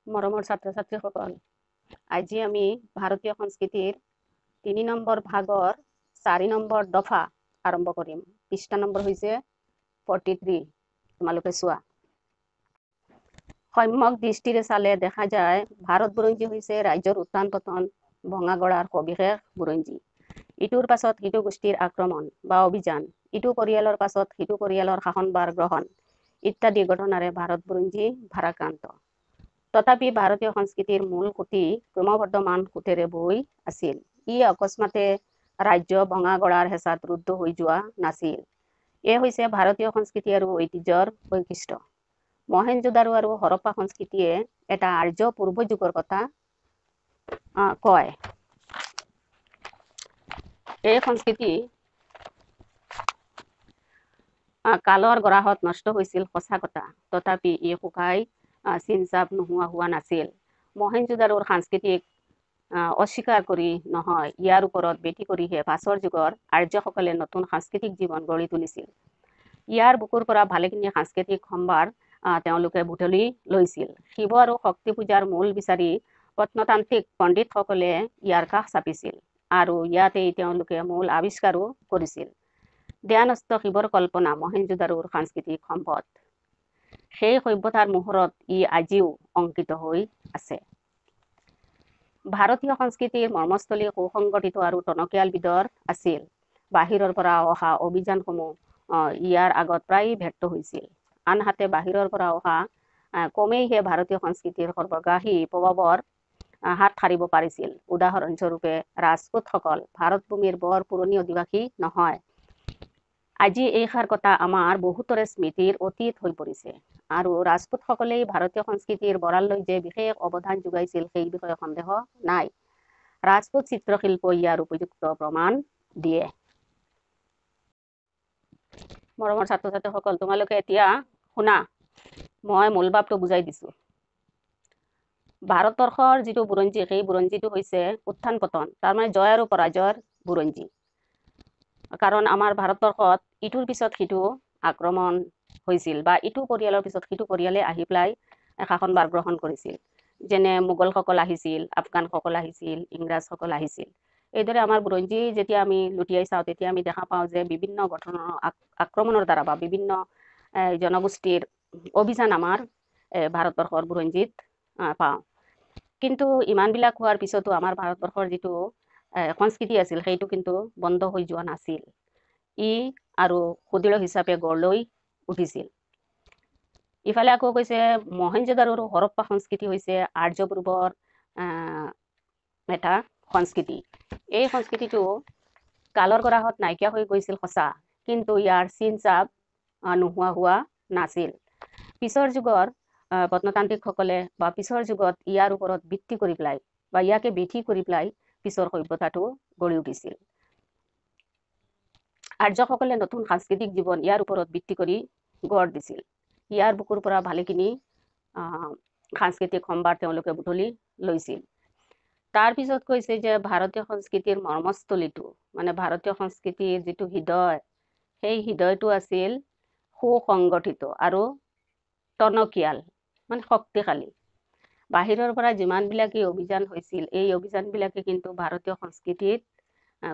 মৰমৰ ছাত্ৰ ছাত্ৰীসকল, আজি আমি ভাৰতীয় সংস্কৃতিৰ 3 নম্বৰ ভাগৰ 4 নম্বৰ দফা আৰম্ভ কৰিম। পৃষ্ঠা নম্বৰ হৈছে 43। তোমালোকে চোৱা। সম্যক দৃষ্টিৰে চালে দেখা যায়, ভাৰত বুৰঞ্জী হৈছে ৰাজ্যৰ উত্থান পতন, ভঙা গঢ়াৰ সবিশেষ বুৰঞ্জী। ইটোৰ পাছত সিটো গোষ্ঠীৰ আক্ৰমণ বা অভিযান, ইটো পৰিয়ালৰ পাছত সিটো পৰিয়ালৰ শাসনভাৰ গ্ৰহণ ইত্যাদি ঘটনাৰে ভাৰত বুৰঞ্জী ভাৰাক্ৰান্ত। তথাপি ভাৰতীয় সংস্কৃতিৰ মূল খুঁটি ক্ৰমবৰ্ধমান সোঁতেৰে বৈ আছিল। ই অকস্মাতে ৰাজ্য ভঙা গঢ়াৰ হেঁচাত ৰুদ্ধ হৈ যোৱা নাছিল। এয়ে হৈছে ভাৰতীয় সংস্কৃতি আৰু ঐতিহ্যৰ বৈশিষ্ট্য। মহেঞ্জোদাৰো আৰু হৰপ্পা সংস্কৃতিয়ে এটা আৰ্য পূৰ্বযুগৰ কথা কয়। এই সংস্কৃতি কালৰ গৰাহত নষ্ট হৈছিল সঁচা কথা, তথাপি ই শুকাই চিনচাপ নোহোৱা হোৱা নাছিল। মহেঞ্জোদাৰোৰ সাংস্কৃতিক অস্বীকাৰ কৰি নহয়, ইয়াৰ ওপৰত ভেটি কৰিহে পাছৰ যুগৰ আৰ্যসকলে নতুন সাংস্কৃতিক জীৱন গঢ়ি তুলিছিল। ইয়াৰ বুকুৰ পৰা ভালেখিনি সাংস্কৃতিক সম্ভাৰ তেওঁলোকে বুটলি লৈছিল। শিৱ আৰু শক্তি পূজাৰ মূল বিচাৰি প্ৰত্নতান্ত্ৰিক পণ্ডিতসকলে ইয়াৰ কাষ চাপিছিল আৰু ইয়াতেই তেওঁলোকে মূল আৱিষ্কাৰো কৰিছিল। ধ্যানস্থ শিৱৰ কল্পনা মহেঞ্জোদাৰোৰ সাংস্কৃতিক সম্পদ। সেই সভ্যতাৰ মোহৰত ই আজিও অংকিত হৈ আছে। ভাৰতীয় সংস্কৃতিৰ মৰ্মস্থলী সুসংগঠিত আৰু টনকিয়াল বিধৰ আছিল। বাহিৰৰ পৰা অহা অভিযানসমূহ ইয়াৰ আগত প্ৰায়ে ব্যৰ্থ হৈছিল। আনহাতে বাহিৰৰ পৰা অহা কমেইহে ভাৰতীয় সংস্কৃতিৰ সৰ্বগ্ৰাসী প্ৰভাৱৰ হাত সাৰিব পাৰিছিল। উদাহৰণস্বৰূপে ৰাজপুতসকল ভাৰতভূমিৰ বৰ পুৰণি অধিবাসী নহয়। আজি এইষাৰ কথা আমাৰ বহুতৰে স্মৃতিৰ অতীত হৈ পৰিছে আৰু ৰাজপুতসকলেই ভাৰতীয় সংস্কৃতিৰ ভঁৰাললৈ যে বিশেষ অৱদান যোগাইছিল, সেই বিষয়ে সন্দেহ নাই। ৰাজপুত চিত্ৰশিল্প ইয়াৰ উপযুক্ত প্ৰমাণ দিয়ে। মৰমৰ ছাত্ৰ ছাত্ৰীসকল, তোমালোকে এতিয়া শুনা, মই মূল ভাৱটো বুজাই দিছোঁ। ভাৰতবৰ্ষৰ যিটো বুৰঞ্জী, সেই বুৰঞ্জীটো হৈছে উত্থান পতন, তাৰমানে জয় আৰু পৰাজয়ৰ বুৰঞ্জী। কাৰণ আমাৰ ভাৰতবৰ্ষত ইটোৰ পিছত সিটো আক্ৰমণ হৈছিল বা ইটো পৰিয়ালৰ পিছত সিটো পৰিয়ালে আহি পেলাই শাসনভাৰ গ্ৰহণ কৰিছিল। যেনে মোগলসকল আহিছিল, আফগানসকল আহিছিল, ইংৰাজসকল আহিছিল। এইদৰে আমাৰ বুৰঞ্জী যেতিয়া আমি লুটিয়াই চাওঁ, তেতিয়া আমি দেখা পাওঁ যে বিভিন্ন গঠনৰ আক্ৰমণৰ দ্বাৰা বা বিভিন্ন জনগোষ্ঠীৰ অভিযান আমাৰ ভাৰতবৰ্ষৰ বুৰঞ্জীত পাওঁ। কিন্তু ইমানবিলাক হোৱাৰ পিছতো আমাৰ ভাৰতবৰ্ষৰ যিটো সংস্কৃতি আছিল, সেইটো কিন্তু বন্ধ হৈ যোৱা নাছিল। ই আৰু সুদৃঢ় হিচাপে গঢ় লৈ উঠিছিল। ইফালে আকৌ কৈছে, মহেঞ্জোদাৰোৰ হৰপ্পা সংস্কৃতি হৈছে আৰ্য পূৰ্বৰ এটা সংস্কৃতি। এই সংস্কৃতিটো কালৰ গৰাহত নাইকিয়া হৈ গৈছিল সঁচা, কিন্তু ইয়াৰ চিন চাপ নোহোৱা হোৱা নাছিল। পিছৰ যুগৰ প্ৰত্নতান্ত্ৰিকসকলে বা পিছৰ যুগত ইয়াৰ ওপৰত ভিত্তি কৰি পেলাই বা ইয়াকে ভেটি কৰি পেলাই পিছৰ সভ্যতাটো গঢ়ি উঠিছিল। আৰ্যসকলে নতুন সাংস্কৃতিক জীৱন ইয়াৰ ওপৰত ভিত্তি কৰি গঢ় দিছিল। ইয়াৰ বুকুৰ পৰা ভালেখিনি সাংস্কৃতিক সম্ভাৰ তেওঁলোকে বুটলি লৈছিল। তাৰপিছত কৈছে যে ভাৰতীয় সংস্কৃতিৰ মৰ্মস্থলীটো, মানে ভাৰতীয় সংস্কৃতিৰ যিটো হৃদয়, সেই হৃদয়টো আছিল সুসংগঠিত আৰু টনকিয়াল, মানে শক্তিশালী। বাহিৰৰ পৰা যিমানবিলাক এই অভিযান হৈছিল, এই অভিযানবিলাকে কিন্তু ভাৰতীয় সংস্কৃতিত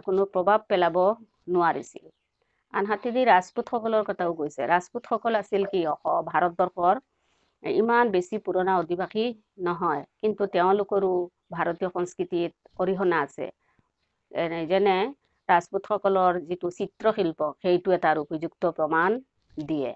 কোনো প্ৰভাৱ পেলাব নোৱাৰিছিল। আনহাতেদি ৰাজপুতসকলৰ কথাও কৈছে। ৰাজপুতসকল আছিল কি, ভাৰতবৰ্ষৰ ইমান বেছি পুৰণা অধিবাসী নহয়, কিন্তু তেওঁলোকৰো ভাৰতীয় সংস্কৃতিত অৰিহণা আছে। যেনে ৰাজপুতসকলৰ যিটো চিত্ৰশিল্প, সেইটো এটাৰ উপযুক্ত প্ৰমাণ দিয়ে।